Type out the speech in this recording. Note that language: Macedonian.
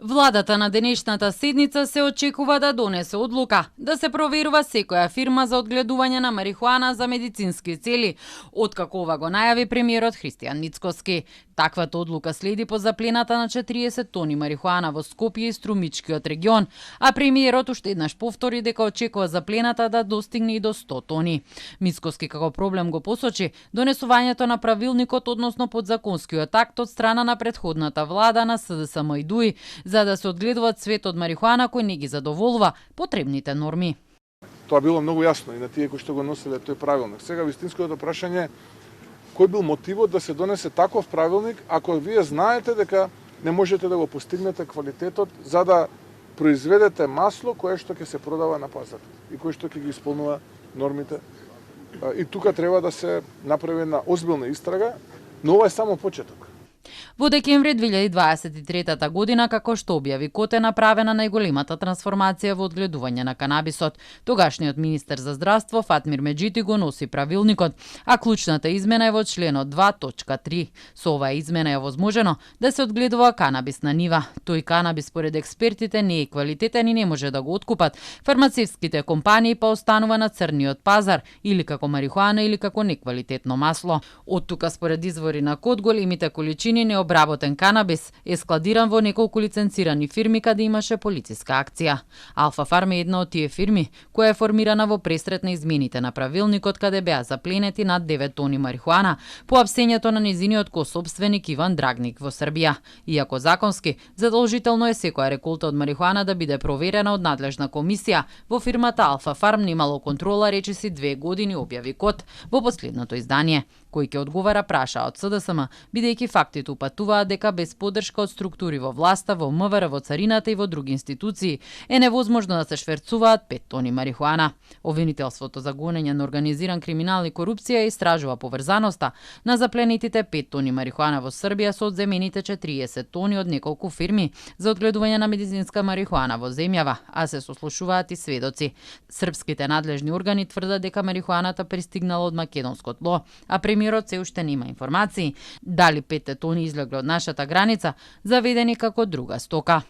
Владата на денешната седница се очекува да донесе одлука да се проверува секоја фирма за одгледување на марихуана за медицински цели, откако ова го најави премиерот Христијан Мицкоски. Таквата одлука следи по заплената на 40 тони марихуана во Скопје и Струмичкиот регион, а премиерот уште еднаш повтори дека очекува заплената да достигне и до 100 тони. Мицкоски како проблем го посочи донесувањето на правилникот односно подзаконскиот акт од страна на претходната влада на СДСМ и ДУИ, за да се одгледуваат цветот марихуана кој не ги задоволува потребните норми. Тоа било многу јасно и на тие кои што го носеле тој правилник. Сега вистинското прашање е кој бил мотивот да се донесе таков правилник ако вие знаете дека не можете да го постигнете квалитетот за да произведете масло кое што ќе се продава на пазар и кое што ќе ги исполнува нормите. И тука треба да се направи една озбилна истрага, но ова е само почеток. Во декември 2023 година, како што објави КОТ, е направена најголемата трансформација во одгледување на канабисот. Тогашниот министер за здравство Фатмир Меджити го носи правилникот, а клучната измена е во членот 2.3. Со оваа измена е возможено да се одгледува канабис на нива. Тој канабис според експертите не е квалитетен и не може да го откупат фармацевтските компании, па останува на црниот пазар или како марихуана или како неквалитетно масло. Од тука според извори на КОТ големите количини необработен канабис е складиран во неколку лиценцирани фирми каде имаше полициска акција. Алфа Фарм е една од тие фирми која е формирана во пресрет на измените на правилникот каде беа запленети над 9 тони марихуана по апсењето на незиниот косопственик Иван Драгник во Србија. Иако законски задолжително е секоја реколта од марихуана да биде проверена од надлежна комисија, во фирмата Алфа Фарм немало контрола речиси 2 години, објави КОТ во последното издание. Кој ќе одговара, праша од СДСМ, бидејќи фактите упатуваат дека без поддршка од структури во власта, во МВР, во царината и во други институции е невозможно да се шверцуваат 5 тони марихуана. Обвинителството за гонење на организиран криминал и корупција истражува поврзаноста на запленетите 5 тони марихуана во Србија со одземените 40 тони од неколку фирми за одгледување на медицинска марихуана во земјава, а се сослушуваат и сведоци. Српските надлежни органи тврдат дека марихуаната пристигнала од македонско тло, а премиерот се уште нема информации дали 5 тони излегле од нашата граница, заведени како друга стока.